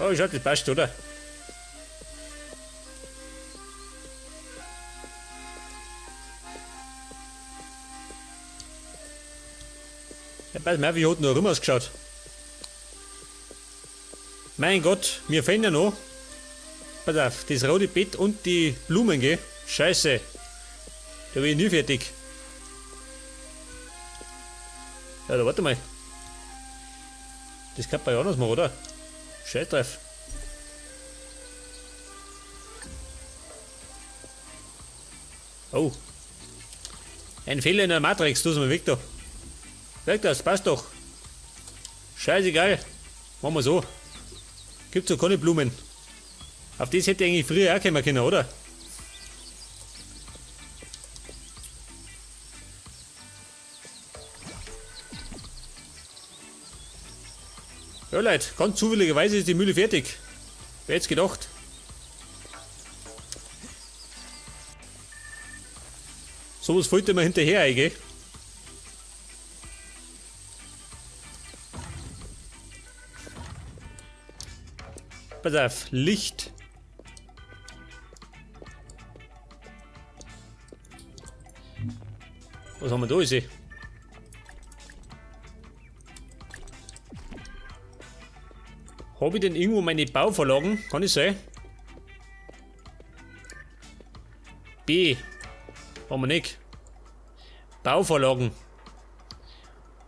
Oh, schau, das passt, oder? Ja, pass mal, wie hat noch rum ausgeschaut? Mein Gott, mir fehlen ja noch. Pass auf, das rote Bett und die Blumen, gell? Scheiße. Da bin ich nie fertig. Ja, da warte mal. Das kann man ja anders machen, oder? Scheiß drauf. Oh. Ein Fehler in der Matrix, tu's mal weg da. Weg das, passt doch. Scheißegal. Machen wir so. Gibt's doch keine Blumen. Auf das hätte ich eigentlich früher auch kommen können, oder? Ja Leute, ganz zufälligerweise ist die Mühle fertig. Wer hätt's gedacht? Sowas fällt immer hinterher, gell? Pass auf, Licht. Was haben wir da? Ist Habe ich denn irgendwo meine Bauvorlagen? Kann ich sein? B. Haben wir nicht. Bauvorlagen.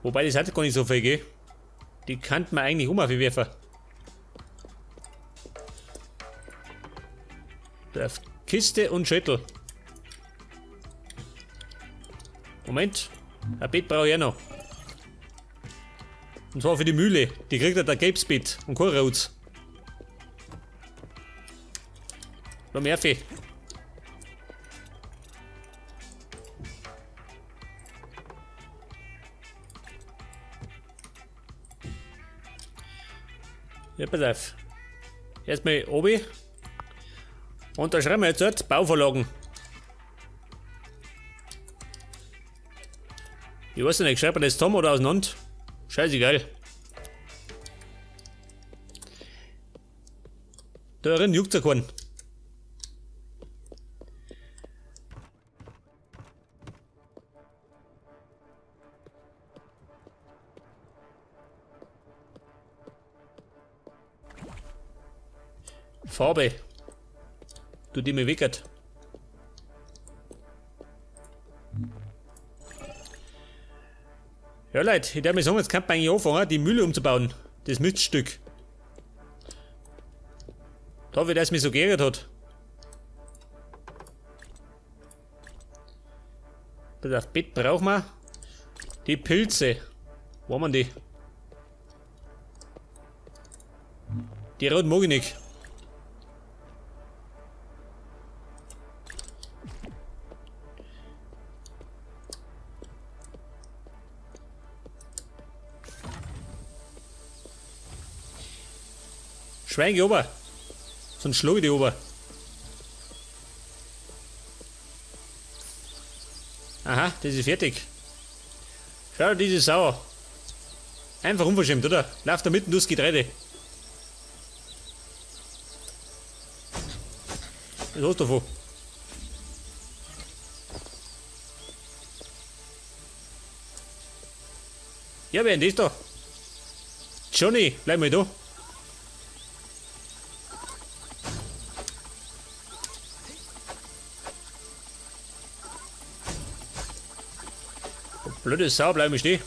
Wobei, das hat gar nicht so viel, gell? Die kann man eigentlich um werfen. Auf Kiste und Schüttel. Moment. Ein Bett brauche ich auch noch. Und zwar für die Mühle. Die kriegt ja der Gelbsbett und kein Rotes. Da Murphy. Ja, pass auf. Erstmal oben. Und da schreiben wir jetzt halt Bauvorlagen. Ich weiß nicht, schreibt man das zusammen oder auseinander? Scheißegal. Da drin juckt's ja keinen. Farbe. Du, die mir wickert. Ja Leute, ich darf mir sagen, jetzt kann man eigentlich anfangen, die Mühle umzubauen. Das Miststück. Da, wie das mich so geärgert hat. Pass auf, Bett brauchen wir. Die Pilze. Wo haben wir die? Die roten mag ich nicht. Schwein, geh runter. Sonst schlag ich dich runter. Aha, das ist fertig. Schau dir diese Sau. Einfach unverschämt, oder? Lauf da mitten durchs Getreide. Was hast du davon? Ja, wer denn das da? Johnny, bleib mal da. Blöde Sau, bleib mal stehen.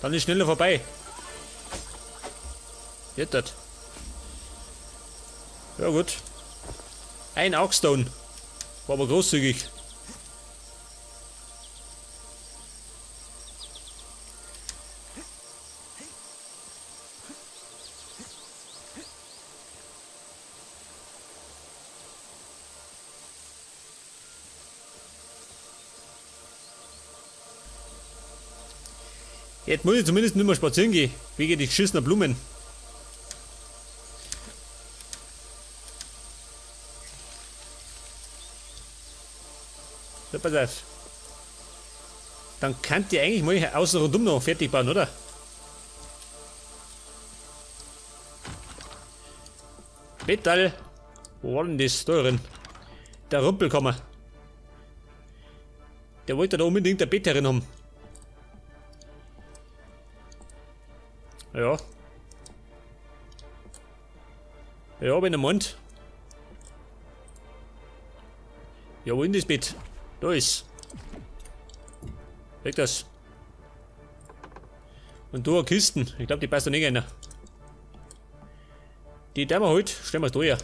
Dann ist schneller vorbei. Jetzt das. Ja gut. Ein Augstone. War aber großzügig. Jetzt muss ich zumindest nicht mehr spazieren gehen, wegen die geschissenen Blumen. So, pass auf. Dann könnt ihr eigentlich mal außen rundum noch fertig bauen, oder? Bettal. Wo war denn das? Da drin. Der Rumpelkammer. Der wollte da unbedingt ein Bett herin haben. Ja. Ja, wenn er meint. Ja, wo ist das Bett? Da ist. Weg das. Und da Kisten. Ich glaube, die passt da nicht rein. Die da wir halt, stellen wir es da her.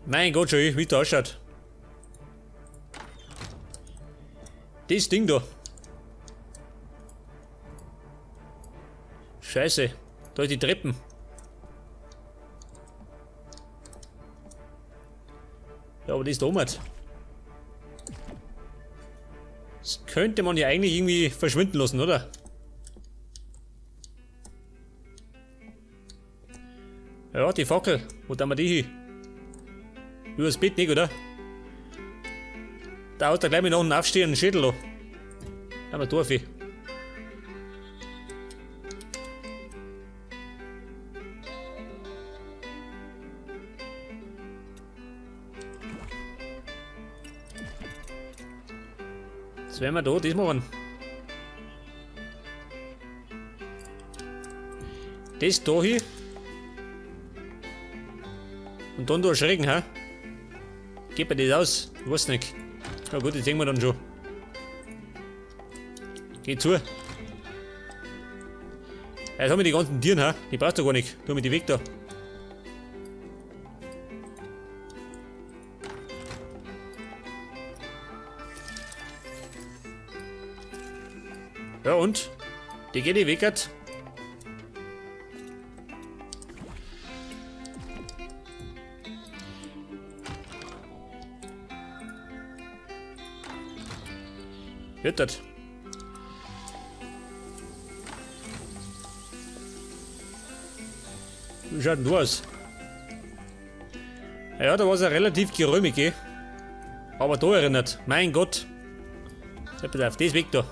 Mein Gott, schau ich, wie das ausschaut. Das Ding da. Scheiße, da ist die Treppen. Ja, aber das ist da oben. Das könnte man ja eigentlich irgendwie verschwinden lassen, oder? Ja, die Fackel. Wo tun wir die hin? Über das Bett nicht, oder? Da haut er gleich mit noch einen aufstehenden Schädel da. Da haben wir Dorfi. Jetzt werden wir da das machen. Das da hier. Und dann da erschrecken, hä? Geht mir das aus? Ich weiß nicht. Na gut, das sehen wir dann schon. Geht zu. Jetzt haben wir die ganzen Tieren, hä? Die brauchst du gar nicht. Tu mir die weg da. Ja und? Die geht die weg hat. Wird das? Wie schaut denn du aus? Ja, da war es ja relativ geräumig, eh? Aber da erinnert. Mein Gott. Pass auf, das weg da.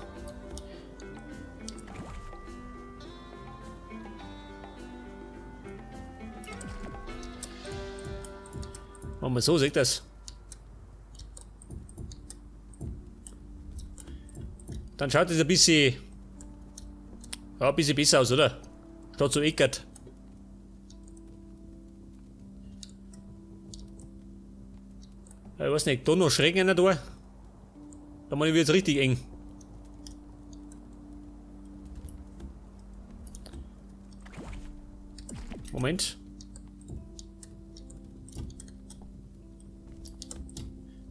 Machen wir so, seht das. Dann schaut es ein bisschen, ja, ein bisschen besser aus, oder? Statt so eckert. Ich weiß nicht, da noch schräg einer da. Da meine ich jetzt richtig eng. Moment.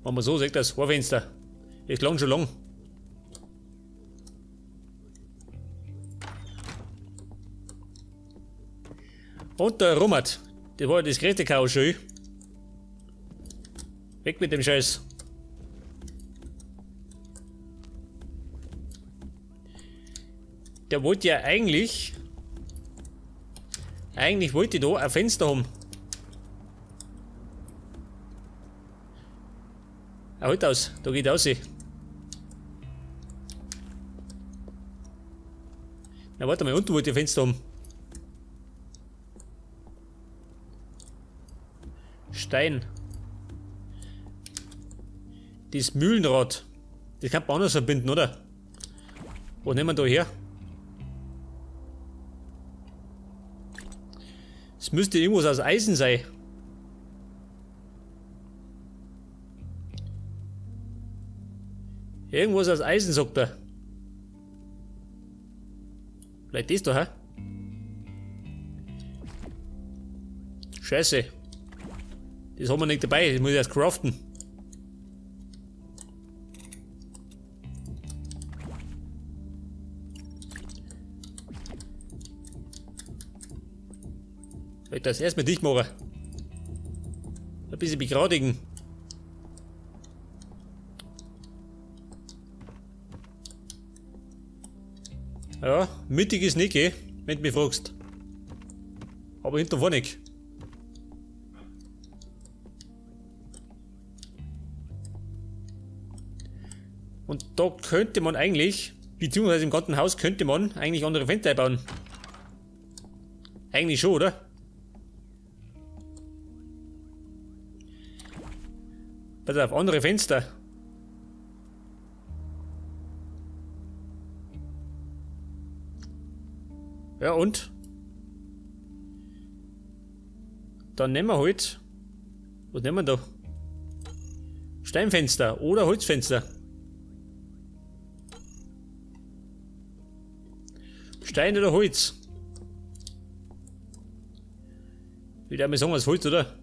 Machen wir so, seht das, Vorfenster. Ist lang schon lang. Und der Rummert. Das war ja das größte Chaos schon. Weg mit dem Scheiß. Der wollte ja eigentlich... Eigentlich wollte ich da ein Fenster haben. Ah, halt aus, da geht aus. Na warte mal, unten wollte ich ein Fenster haben. Stein. Das Mühlenrad. Das kann man anders verbinden, oder? Wo nehmen wir da her? Es müsste irgendwas aus Eisen sein. Irgendwas aus Eisen, sagt er. Vielleicht das da, hä? Scheiße. Das haben wir nicht dabei, das muss ich erst craften. Vielleicht das erstmal dicht machen. Ein bisschen begradigen. Ja, mittig ist nicht, gell, wenn du mich fragst. Aber hinter war nicht. Und da könnte man eigentlich, beziehungsweise im ganzen Haus könnte man eigentlich andere Fenster einbauen. Eigentlich schon, oder? Pass auf, andere Fenster. Ja, und? Dann nehmen wir halt. Was nehmen wir da? Steinfenster oder Holzfenster. Stein oder Holz? Ich würde mal sagen, was Holz, oder?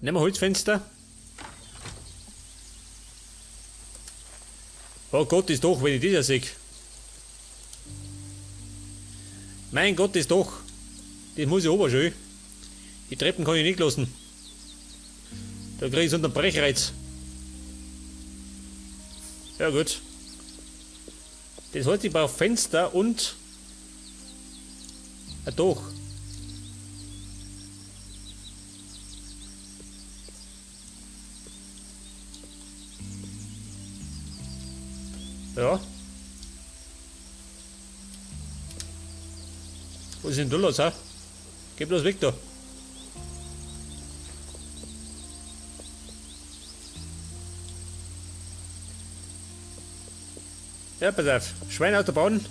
Nehmen wir Holzfenster. Oh Gott, ist doch, wenn ich das ja sehe. Mein Gott, ist doch. Das muss ich oben schön. Die Treppen kann ich nicht lassen. Da krieg ich so einen Brechreiz. Ja gut. Das heißt, ich brauche Fenster und ein Dach. Ja. Was ist denn da los, hä? Geh bloß weg da. Ja, pass auf. Schwein aus der Bahn.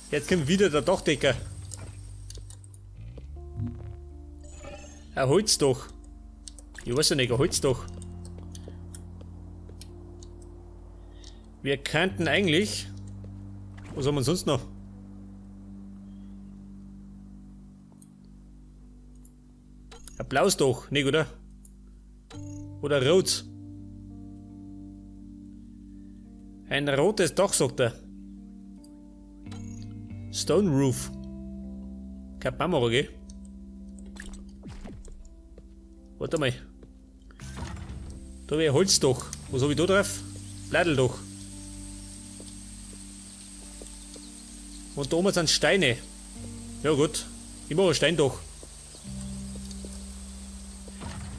Jetzt kommt wieder der Dachdecker. Ein Holzdach. Ich weiß ja nicht, ein Holzdach. Wir könnten eigentlich... Was haben wir sonst noch? Ein blaues Dach, nicht, oder? Oder rot. Ein rotes Dach, sagt er. Stone Roof. Kein Bammerer, gell? Warte mal. Da wäre Holzdach. Was hab ich da drauf? Bladeldach. Und da oben sind Steine. Ja gut. Ich mache ein Steindach.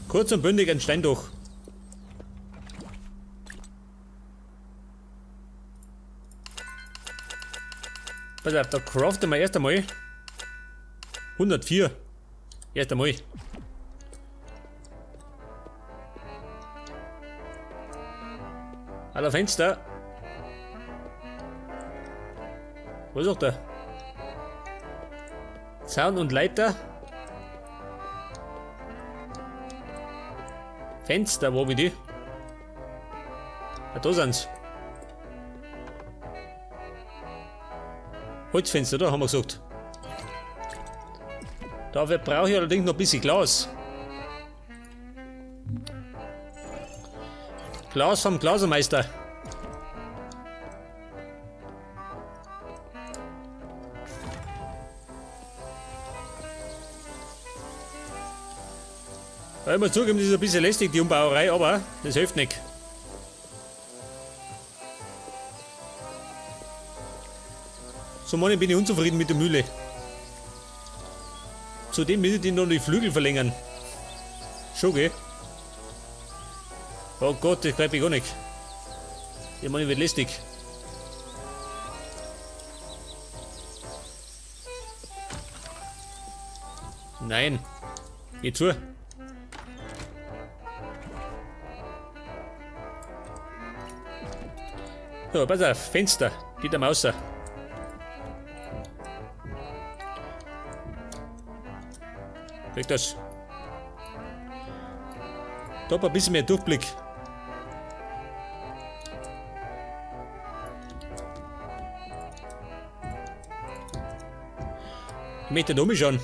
Kurz und bündig ein Steindach. Pass auf, da craften wir erst einmal 104. Erst einmal. Hallo Fenster. Was ist auch da? Zaun und Leiter. Fenster, wo bin ich die? Ah, da sind's. Holzfenster, da haben wir gesagt. Dafür brauche ich allerdings noch ein bisschen Glas. Glas vom Glasermeister. Ja, ich muss zugeben, das ist ein bisschen lästig, die Umbauerei, aber das hilft nicht. So manchmal bin ich unzufrieden mit der Mühle. Zudem müssen die noch die Flügel verlängern. Schon, gell? Oh Gott, das greife ich gar nicht. Ich meine, wird lästig. Nein. Geh zu. So, pass auf, Fenster. Geht am Außer. Krieg das. Da ein bisschen mehr Durchblick. Ich möchte da umschauen.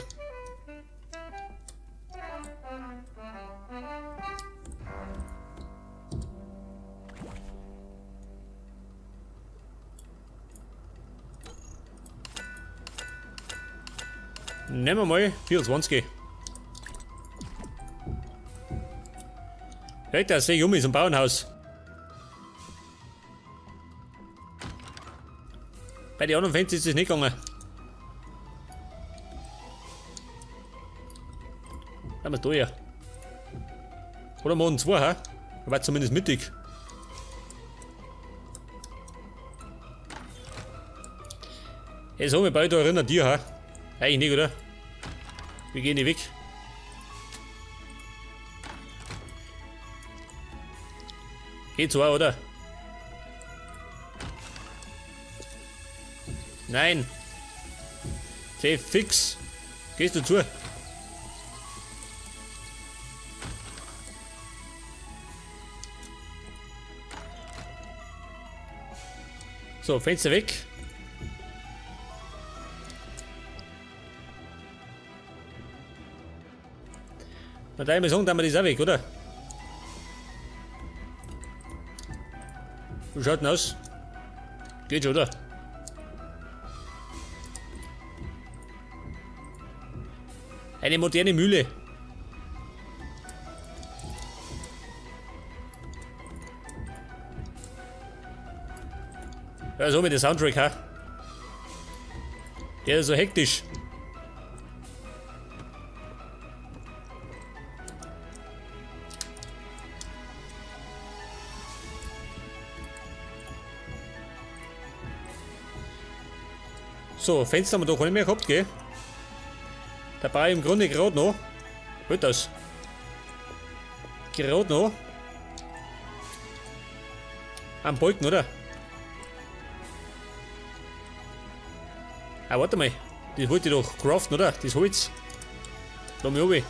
Nehmen wir mal 24. Hey, das sehe ich um, ist ein Bauernhaus. Bei den anderen Fenstern ist es nicht gegangen. Haben wir da ja. Oder machen zwei, hä? Da war zumindest mittig. Jetzt haben wir beide da erinnert dir, ha? Eigentlich nicht, oder? Wir gehen nicht weg. Geht so, oder? Nein. Seh fix. Gehst du zu? So, Fenster weg. Na, da ich mal sagen, da haben wir das auch weg, oder? Wie schaut denn aus? Geht schon, oder? Eine moderne Mühle. Ja, so mit dem Soundtrack, ha? Der ist so hektisch. So, Fenster haben wir da gar nicht mehr gehabt, gell? Da brauche ich im Grunde gerade noch. Halt das. Gerade noch. Am Balken, oder? Ah, warte mal. Das wollte ich doch craften, oder? Das Holz. Lass mich runter.